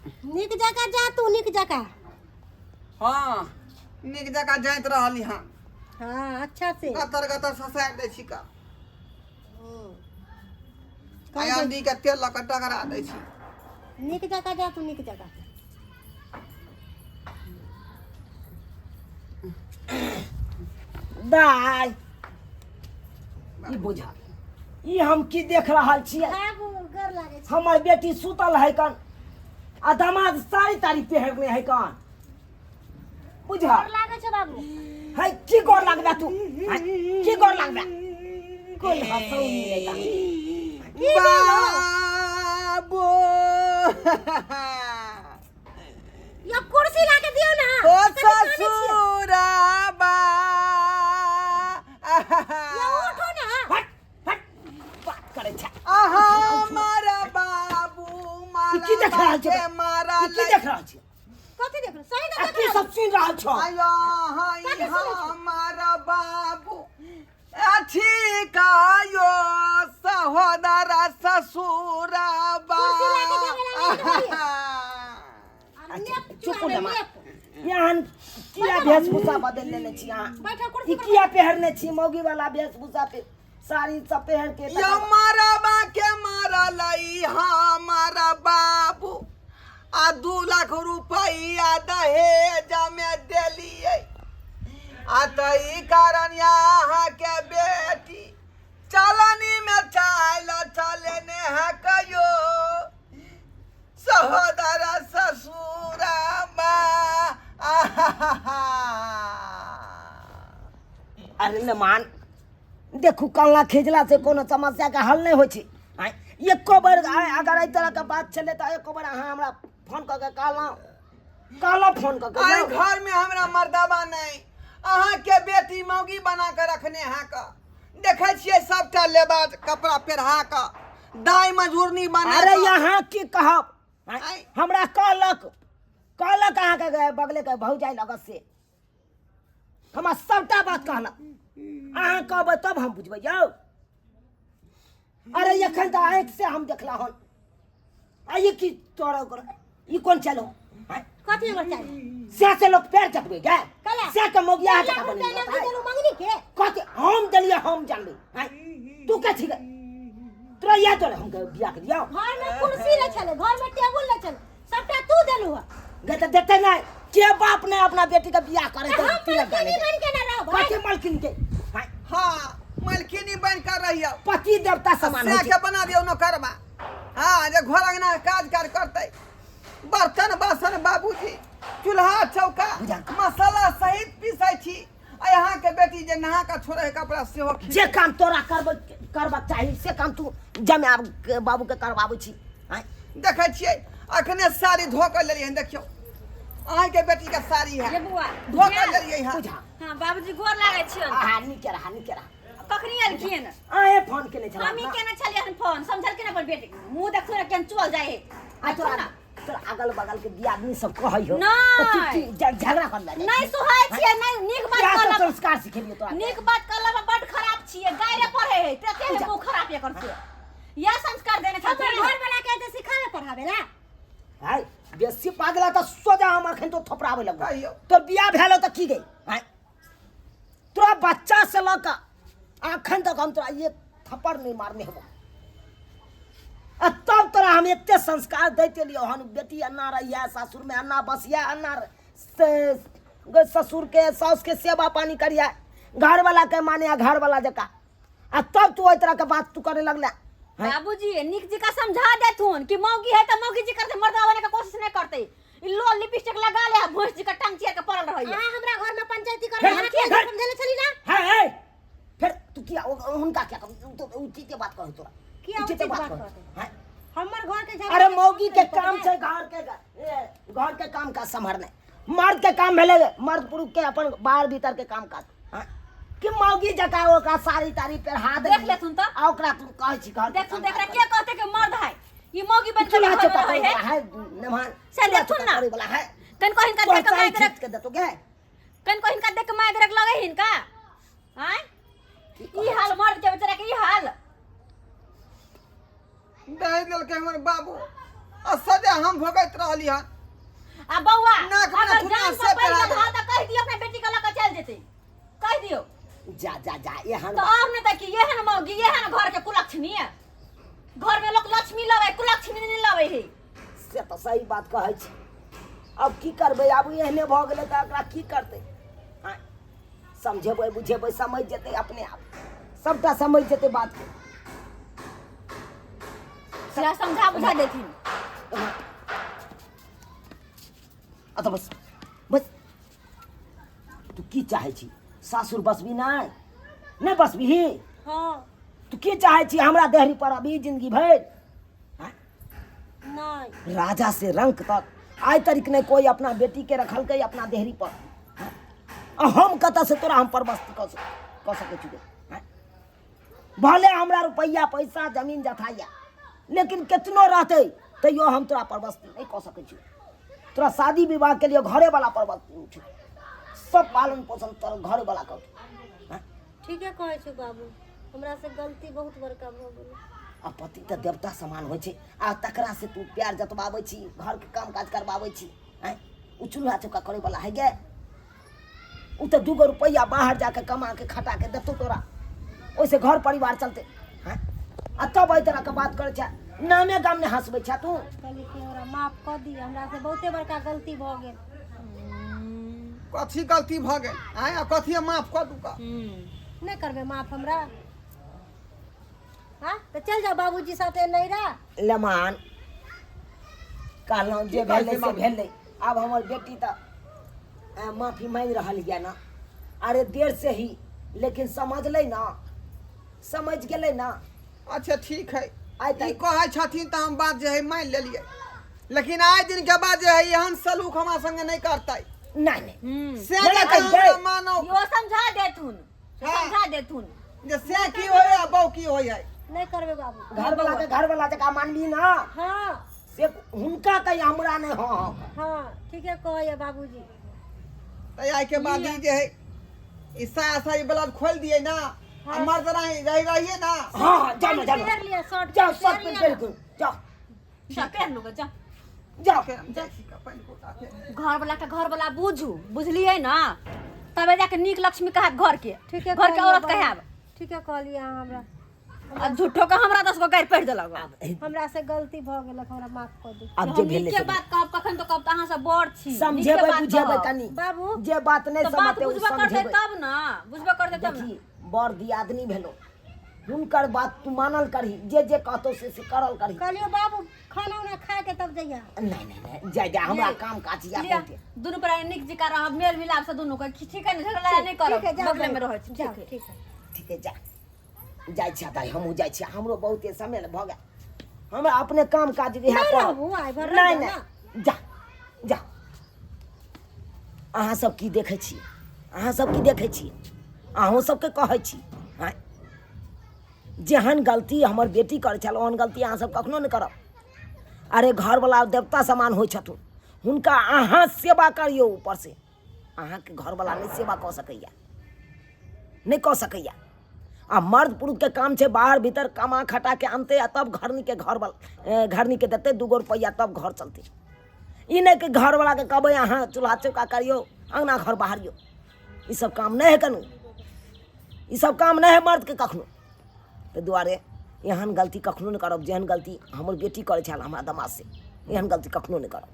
नीक जकाँ जा तू नीक जकाँ। हँ, नीक जकाँ जाइत रहली हँ। हाँ, अच्छा से गतर गतर ससारि दै छी का आइ के तेल लऽ कऽ टकरा दै छी। नीक जकाँ जा तू, नीक जकाँ। दाइ, ई बुझा ई हम की देख रहल छियै? बाबू, गोर लागै छी। हमर बेटी सुतल है कन आ दामाद साड़ी ताड़ी पहिरने है कन, बुझा? गोर लागै छै बाबू। है, की गोर लागबे तू? है, की गोर लागबे? कोई हंसौनी नहीं ता। बाबू यो कुर्सी ला के दियो ना। ओ कथी कानै छियै? ससुराबा। यो उठो ना। हट हट, बात करै छै। अहाँ मारा बाबू। ई की देख रहल के छै? मारा। ई की देख रहल छै? कथी देख रहल? सही आ तऽ देख की रहल। सब सुनि रहल छौ? आयो हाय। कथी सुनै छी? हमारा बाबू अथी कायो सहोदरा ससुराबा। कुर्सी ला के देबे ला नहीं देबे। आ अच्छा, नेप चुप चुआ हो जा। नेप। एहन किया वेशभूषा बदलि लेने छी अहाँ? बैठो कुर्सी ई पर। किया पहिरने छी मौगी वाला वेशभूषा पे साड़ी सब पहिर के? यो मारबा के मारल हमारा बाबू आ 2 लाख रुपैआ दहेज में देलियै आ तऽ ई कारण अहाँके बेटी चलनी में चाल चलेने है कयो सहोदर ससुराबा। आहा। अरे नमान, देखू, कल्ला खिजला से कोनो समस्या के हल नहि होइ छै। आँय, एको बेर आइ अगर एहि तरहके बात छलै तऽ एको बेर अहाँ हमरा फोन कऽ के कहलहुँ, कहलहुँ फोन कऽ के? आइ जाउ। घर में हमरा मर्दाबा नहीं, अहाँ के बेटी मौगी बना के रखने है का देखै छियै, सबटा लेबा कपड़ा पेढ़ा के दाई मजूरनी बना अरे कऽ। यहाँ की कहब? आँय, आँय। हमरा कहलक, कहलक अहाँके बगले के भौजाइ लगत से हमरा सबटा बात कहलक। अहाँ कहबै तब हम बुझबै यौ। अरे एखन तऽ आँखि से हम देखला हन। आ ई की तोरा ओकर ई कोन चलो? आँय? कथी हमर चाही? से से लोक पैर चटबै गे? कला। से के मौगिया 2 लाख जकाँ रुपया बनेने नगदी रहतै। देलहुँ मंगनी के। कथी हम देलियै? हम जानबै। आँय, तू के छी गे? तोरा इएह तोरे हम बियाह के दियौ? घर में कुर्सी नहि छलै, घर में टेबुल नहि छलै, सबटा तू देलू हँ। गे तऽ देतै नहि? के बाप नहि अपना बेटी के बियाह करे तऽ हम तिलक मलकिनी डाले? बनि के ना रहबै। कथी मलकिन के? आँय, हाँ, मलकिनी बन कर रहियौ। पति देवता समान होइ से छै। के बना दियौ नौकरबा, हाँ, जे घर अंगना के काज कार करतै, बर्तन बासन बाबूजी, चूल्हा चौका। बुझा। मसाला सहित पीसै छी आ यहाँ के बेटी जे नहा के छोड़े है कपड़ा सेहो खींच। जे काम तोरा करब करबाक चाही से काम तू जमे आब बाबू के करबाबै छी। आँय? देखै छियै, अखने साड़ी धो के लेलियै हन, देखियौ, अहाँके बेटी के साड़ी है। ये बुआ। धो के लेलियै हन। बुझा। हाँ बाबूजी, गोर लागै छियनि। आहा, नीके रहा, नीके रहा। कखनी एलखिन? अहें फोन केने छलहुँ। हमही केने छलियै हन फोन, समझलखिन अपन बेटी मुँह देखथुन ने केहन चल जाइ है। आ तोरा ना। तोरा अगल बगल के दियादनी सब कहै हो नहि। तऽ तू की झगड़ा कर ले? नहि सुहाय छियै, नहि नीक बात क्या सब कहलक। संस्कार सिखेलियै तोरा? नीक बात कहलक, बड खराब छियै, गायरे पढ़े है तते है मुँह खराब एकर से। यह संस्कार देने हमर छथिन। घर वाला के तऽ सिखावे पढ़ावे ला। हाय, बेसी पागला तऽ सोजा हम अखन तो थपराबै लगबो। कहियौ। तोर बियाह भेलो तऽ की गई? हाय, तोरा बच्चा से लऽ कऽ अखन तक हम तोरा एक थप्पड़ नहि मारने हेबो आ तब तोरा हम एते संस्कार दैत एलियौ हन, बेटी अन्ना रहिया सासुरमे, अन्ना बसिया, अन्ना से ससुर के साउस के सेवा पानी करिया, घरवाला के माने घरवाला जकाँ, आ तब तू एहि तरह के बात तू करे लगला? हैं? बाबूजी, नीक जी का समझा देथुन कि मौगी है तो मौगी जी करते, मर्दा बने के कोशिश नहीं करते। ई लो लिपस्टिक लगा ले, भैंस जी का टांग चियर के पड़ल रहैया। अहाँ हमरा घर में पंचायती करबै? फिर- अहाँ के फिर- समझेले छली ना? है है, फिर तू किया हुनका क्या कहू? तो उचित बात कहू तोरा। किया उचित उचित बात बात कहू? कहतै? हैं? हमर घर के झगड़ा अरे के मौगी के काम पकड़ै। छै घर के घर के काम काज सम्हारनाइ। मर्द के काम भेलै मर्द पुरुष के अपन बाहर भीतर के काम काज। हैं? कि मौगी जकाँ ओकरा साड़ी ताड़ी पहिरा देख लेथुन तऽ। आ ओकरा तू कहै छी घर के देखथुन काम तऽ एकरा काज के कहते कि मर्द है, ई मौगी बन के चूल्हा घर में चौका रहै करे है। वाला है नेमान? से चूल्हा देखथुन चौका ना। करे वाला है? कनिको हिनका तोहर देख के साड़ी मारि खींच के देतो गे। कनिको हिनका देख के मारि लगै हिनका। आँय, ई हाल मर्द के बेचारा के ई हाल। दहेज देलकै हमर बाबू आ सजा हम भोगैत रहली हन। आ बौआ, नाक में अगर थुनिया जान से पर पड़ि पेरा गेल हँ तऽ कहि दियौ अपना बेटी के लऽ कऽ चलि जेतै, कहि दियौ। जा जा जा, एहन तऽ और नहि तऽ की, एहन मौगी एहन घर के कुलक्षणी है। घर में लोग लक्ष्मी लबै, कुलक्ष्मी नहि लबै है। से तऽ सही बात कहै छी। अब की करबै, आब एहने भऽ गेलै तऽ एकरा की करतै? आँय, समझेबै बुझेबै, समझ जेतै अपने आप, सबटा समझ जेतै बातके। से समझा बुझा देथिन। आ तऽ बस बस, तू की चाहै छी? सासुर बसबी? नहि नहि बसबिही? हाँ। तू की चाहै छी, हमरा देहरी पर अभी जिंदगी भरि? आँय? नहीं। राजा से रंक तक आइ तरीक नहि कोई अपना बेटी के रखलकै अपना देहरी पर। आँय? आ हम कतऽ से तोरा हम परबस्ती कऽ सकै छी? आँय? भले हमरा रुपैआ पैसा जमीन जथा यऽ, लेकिन केतनो रहतै तैयो हम तोरा परबस्ती नहि कऽ सकै छी। तोरा शादी विवाह के लिए घरे वाला परबस्ती नहि छौ, सब पालन पोषण तोरा घरे वाला करतौ। आँय? ठीके कहै छी बाबू, हमरा से गलती बहुत बड़का भऽ गेलै। आ पति तऽ देवता समान होइ छै, आ तकरा से तू प्यार जतबाबै छी, घरके काम काज करबाबै छी। आँय, ओ चूल्हा चौका करे वाला है गे? ओ तऽ दूगो रुपैआ बाहर जाके कमा के खटा के देतौ तोरा, ओहिसे घर परिवार चलते। आँय, आ तब एहि तरहके बात करै छै, नामे गाम नहि हँसबै छै तू। कहली कि हमरा माफ कऽ दिअ, हमरा से बहुते बड़का गलती भऽ गेल। कथी गलती भऽ गेल? आँय, आ कथी माफ कऽ दू का? नहि करबै माफ हमरा? हाँ तऽ चल जाओ बाबूजी साथे नैरा। लेमान कहलहुँ जे की कहै भेलै छै से बाबूजी? भेलै। आब हमर बेटी तऽ माफी मांगि रहल यऽ ने। अरे देर से ही लेकिन समझलै ना, समझ गेलै ना। अच्छा ठीक है। आइ ई तऽ कहै छथिन तऽ हम बात जे है मानि लेलियै, लेकिन आइ दिन के बाद जे है एहन सलूक हमरा संगे नहि करतै। नहि नहि से नहि, जे नहि, हमरा नहि। मानो इहो समझा देथुन। हाँ। समझा देथुन जे से की होय आ बौ की होय है। नहि करबै बाबू। घरवाला के घरवाला जकाँ मानबी ना। हाँ। से हुनका कही, हमरा नहि। हाँ हाँ। हाँ, ठीके कहैया बाबूजी। तऽ आइ के बाद ई जे है ई साया साड़ी ब्लाउज खोलि दियै ना, आ मर्द रही रही रहिए ना। हाँ हाँ, जाओ ना, जाओ ना। पहिर लिअ शर्ट। जाओ, शर्ट पहिर पेंट लिअ। पहिर के जाओ। जा, पहिर लू गे, जा। जाओ। जाइ छी पानि कोटा के। घर वाला के घर वाला बुझू, बुझलियै ना? तबे जाके नीक लक्ष्मी कहब घर के। ठीके घर के कहलियै औरत बाबू। कहब। ठीके कहलियै अहाँ हमरा। आ झूठो के हमरा 10 गो गारि पढ़ि देलक। हमरा से गलती भऽ गेलक, हमरा माफ कऽ दू। आब जे हम भेलै नीके से भेलै। बात कहब कखन तऽ कहब तऽ अहाँ सब बड़ छी, नीके समझेबै बात बुझेबै कहब। कनी। बाबू। जे बात नहि तऽ बात समझतै ओ बुझबे करतै समझेबै तब ना, बुझबे करतै तब ना। देखी, बड़ दियादनी भेलो, हुनकर बात तू मानल करही, जे जे कहतौ से से करल करही। कहलियो बाबू, खाना उना खा के तब जइया। नहीं नहीं नहीं, जाय जा, हमरा काम काज या लिअ, बहुते। दुनू प्राणी नीक जकाँ रहब, मेल मिलाप से दुनू के ठीक है ने? झगड़ा नहीं करब। ठीक है, जाओ, बगले में जाओ। रहै छी। जाओ। ठीक है। ठीक है। ठीक है, जा, जाइ छियै दाइ, हमहूँ जाइ छियै, हमरो बहुते समय भऽ गेल, हमरा अपने काम काज रहै नहि पड़ल। रहबू, आइ भरि नहि रहि नहि, जा जा। अहाँ सब की देखै छी? अहाँ सब की देखै छी? अहूँ सबके कहै छी, आँय, जेहन गलती हमर बेटी करै छल ओहन गलती अहाँ सब कखनो नहि करब। अरे घरवला देवता समान होइ छथुन, हुनका अहाँ सेवा करियौ। ऊपर से अहाँके घरवला नहि सेवा कऽ सकैया, नहि कऽ सकैया। आ मर्द पुरुषके काम छै बाहर भीतर कमा खटा के आनतै आ तब घरनीके घर घरनीके देतै दूगो रुपैआ, तब घर चलतै। ई नहि कि घरवलाके कहबै अहाँ चूल्हा चौका करियौ, अङ्गना घर बहारियौ। ई सब काम नहि है कनु, ई सब काम नहि है मर्दके कखनो। ताहि दुआरे एहन गलती कखनो नहि करब जेहन गलती हमर बेटी करै छल हमरा दमादसँ, एहन गलती कखनो नहि करब।